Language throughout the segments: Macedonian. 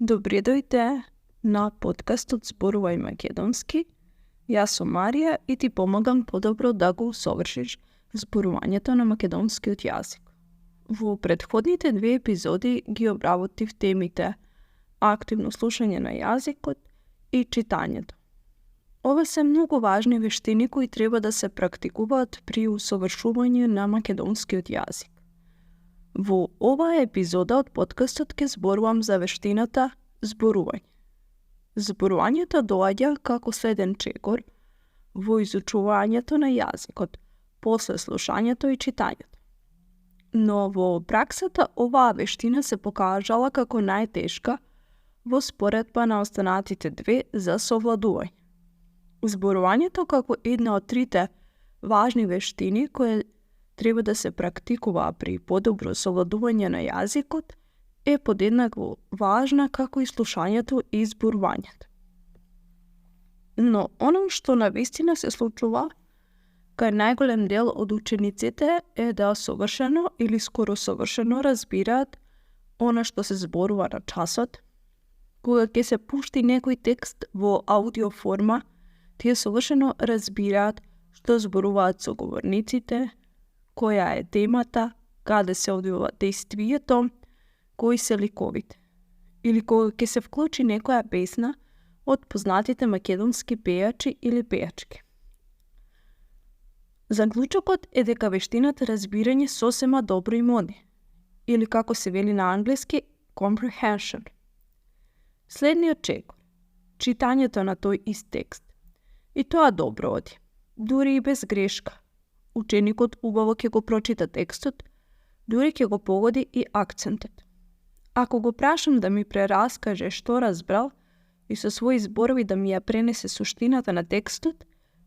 Добре дојде на подкастот Зборувај македонски. Јас сум Марија и ти помагам подобро да го усовршиш зборувањето на македонскиот јазик. Во претходните 2 епизоди ги обработив темите активно слушање на јазикот и читањето. Ова се многу важни вештини кои треба да се практикуваат при усовршување на македонскиот јазик. Во оваа епизода од подкастот ќе зборувам за вештината зборување. Зборувањето доаѓа како следен чекор во изучувањето на јазикот, после слушањето и читањето. Но во праксата оваа вештина се покажала како најтешка во споредба на останатите 2 за совладување. Зборувањето како една од 3 важни вештини кои треба да се практикува при подобро совладување на јазикот е подеднакво важна како и слушањето и зборувањето. Но оно што навистина се случува кај најголем дел од учениците е да совршено или скоро совршено разбираат она што се зборува на часот. Кога ќе се пушти некој текст во аудио форма, тие совршено разбираат што зборуваат соговорниците, која е темата, каде се одвива дејствието, кои се ликовите. Или кога ќе се вклучи некоја песна од познатите македонски пејачи или пејачки. Заклучокот е дека вештината разбирање сосема добро им оди, или како се вели на англиски comprehension. Следниот чекор, читањето на тој ист текст. И тоа добро оди, дури и без грешка. Ученикот убаво ќе го прочита текстот, дури ќе го погоди и акцентот. Ако го прашам да ми прераскаже што разбрал и со своји зборови да ми ја пренесе суштината на текстот,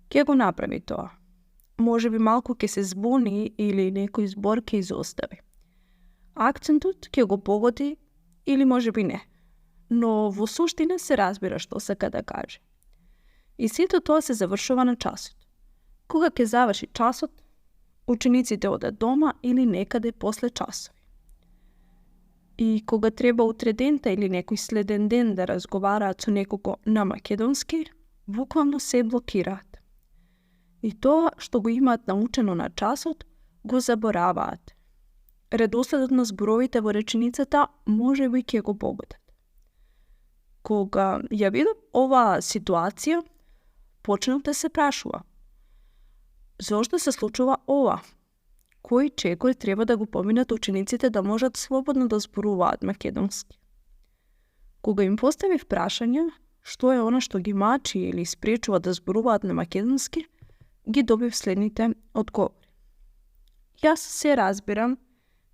ќе го направи тоа. Може би малку ќе се збуни или некој збор ќе изостави. Акцентот ќе го погоди или може би не, но во суштина се разбира што сака да каже. И сето тоа се завршува на часот. Кога ќе заврши часот, учениците одат дома или некаде после часови. И кога треба утре дента или некој следен ден да разговараат со некого на македонски, буквално се блокираат. И тоа што го имаат научено на часот, го забораваат. Редоследот на зборовите во реченицата може би ќе го погодат. Кога ја видов оваа ситуација, почнав да се прашува. Зошто се случува ова? Кој чекор треба да го поминат учениците да можат слободно да зборуваат македонски? Кога им поставив прашање, што е она што ги мачи или спречува да зборуваат на македонски, ги добив следните одговори. Јас се разбирам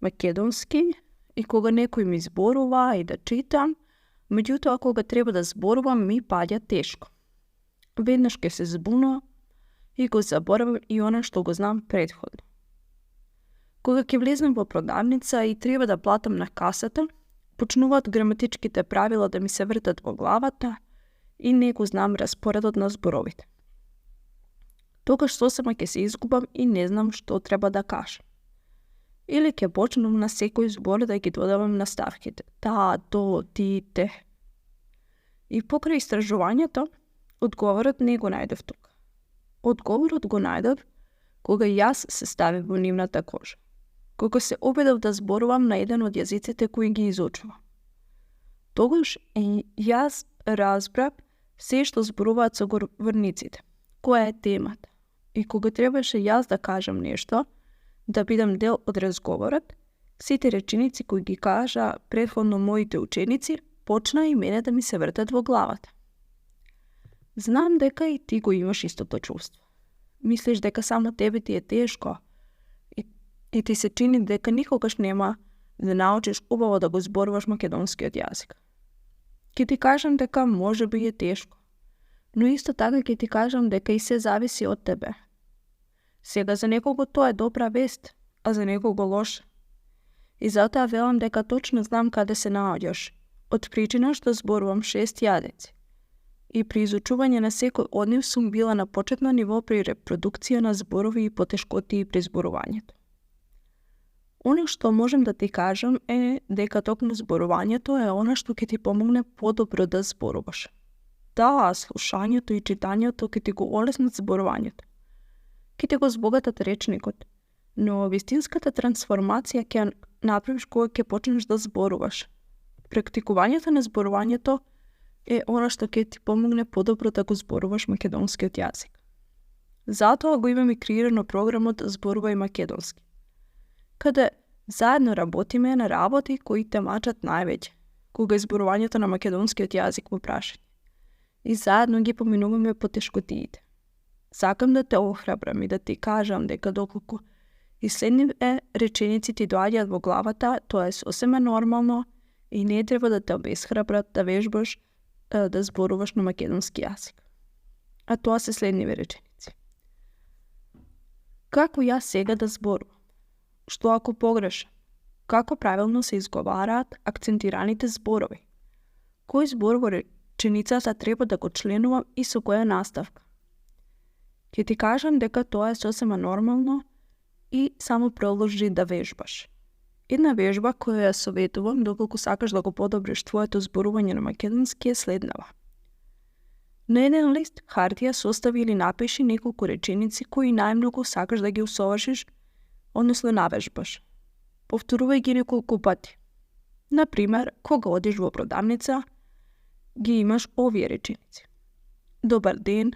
македонски и кога некој ми зборува и да читам, меѓутоа кога треба да зборувам ми паѓа тешко. Веднаш ќе се збунувам и го заборавам и она што го знам претходно. Кога ќе влезем во продавница и треба да платам на касата, почнуваат граматичките правила да ми се вртат во главата и не го знам распоредот на зборовите. Тогаш сосема ќе се изгубам и не знам што треба да кажам. Или ќе почнам на секој збор да ги додавам наставките. Та, то, ти, те. И покрај истражувањето, одговорот не го најдов тука. Одговорот го најдов кога јас се ставив во нивната кожа. Кога се обидов да зборувам на еден од јазиците кои ги изучувам. Тогаш и јас разбрав се што зборуваат соговорниците, која е темата. И кога требаше јас да кажам нешто, да бидам дел од разговорот, сите реченици кои ги кажа претходно моите ученици, почна и мене да ми се вртат во главата. Знам дека и ти го имаш истото чувство. Мислиш дека само тебе ти е тешко и ти се чини дека никогаш нема да научиш убаво да го зборуваш македонскиот јазик. Ќе ти кажам дека може би е тешко, но исто така ќе ти кажам дека и се зависи од тебе. Сега за некого тоа е добра вест, а за некого лоша. И затоа велам дека точно знам каде се наоѓаш, од причина што зборувам 6 јазици. И при изучување на секој од нив сум била на почетно ниво при репродукција на зборови и потешкоти при зборувањето. Ono što možem da ti kažem je дека токму зборувањето е она што ќе ти помогне подобро да зборуваш. Да, слушањето и читањето ќе ти го олеснат зборувањето. Ќе ти го збогатат речникот, но вистинската трансформација ќе направиш кога ќе почнеш да зборуваш. Практикувањето на зборувањето е она што ќе ти помогне подобро да го зборуваш македонскиот јазик. Затоа го имаме креирано програмот Зборувај македонски, каде заедно работиме на работи кои те мачат највеќе, кога е зборувањето на македонскиот јазик во прашање. И заедно ги поминуваме потешкотиите. Сакам да те охрабрам и да ти кажам дека доколку и следниве реченици ти доаѓаат во главата, тоа е сосема нормално и не треба да те обесхрабрат да вежбаш да зборуваш на македонски јазик. А тоа се следниве реченици. Како јас сега да зборувам? Што ако погрешам? Како правилно се изговараат акцентираните зборови? Кој збор во реченицата треба да го членувам и со која наставка? Ќе ти кажам дека тоа е сосема нормално и само продолжи да вежбаш. Една вежба која ја советувам доколку сакаш да го подобриш твоето зборување на македонски е следнава. На еден лист хартија состави или напиши неколку реченици кои најмногу сакаш да ги усовршиш, односно навежбаш. Повторувај ги неколку пати. Например, кога одиш во продавница, ги имаш овие реченици. Добар ден,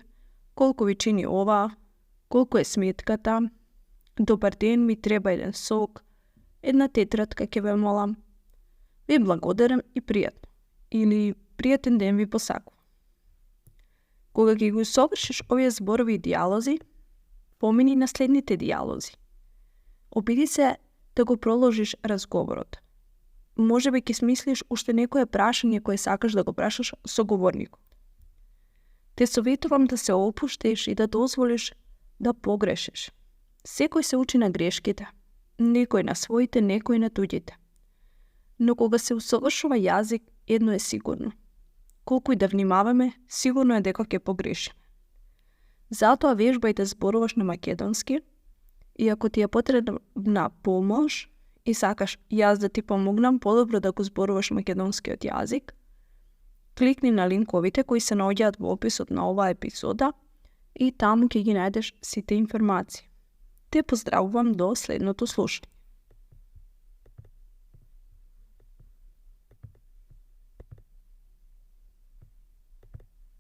колку ви чини ова, колку е сметката, добар ден, ми треба еден сок, една тетрадка ќе ве молам, ви благодарам и пријатно, или пријатен ден ви посакувам. Кога ги го совршиш овие зборови и дијалози, помини на следните дијалози. Обиди се да го проложиш разговорот. Може би ќе смислиш уште некое прашање кое сакаш да го прашаш соговорникот. Те советувам да се опуштиш и да дозволиш да погрешиш. Секој се учи на грешките, некој на своите, некој на туѓите. Но кога се усовршува јазик, едно е сигурно. Колку и да внимаваме, сигурно е дека ќе погрешиме. Затоа вежбај да зборуваш на македонски и ако ти е потребна помош и сакаш јас да ти помогнам подобро да го зборуваш македонскиот јазик, кликни на линковите кои се наоѓаат во описот на оваа епизода и таму ќе ги најдеш сите информации. Те поздравувам до следното слушање.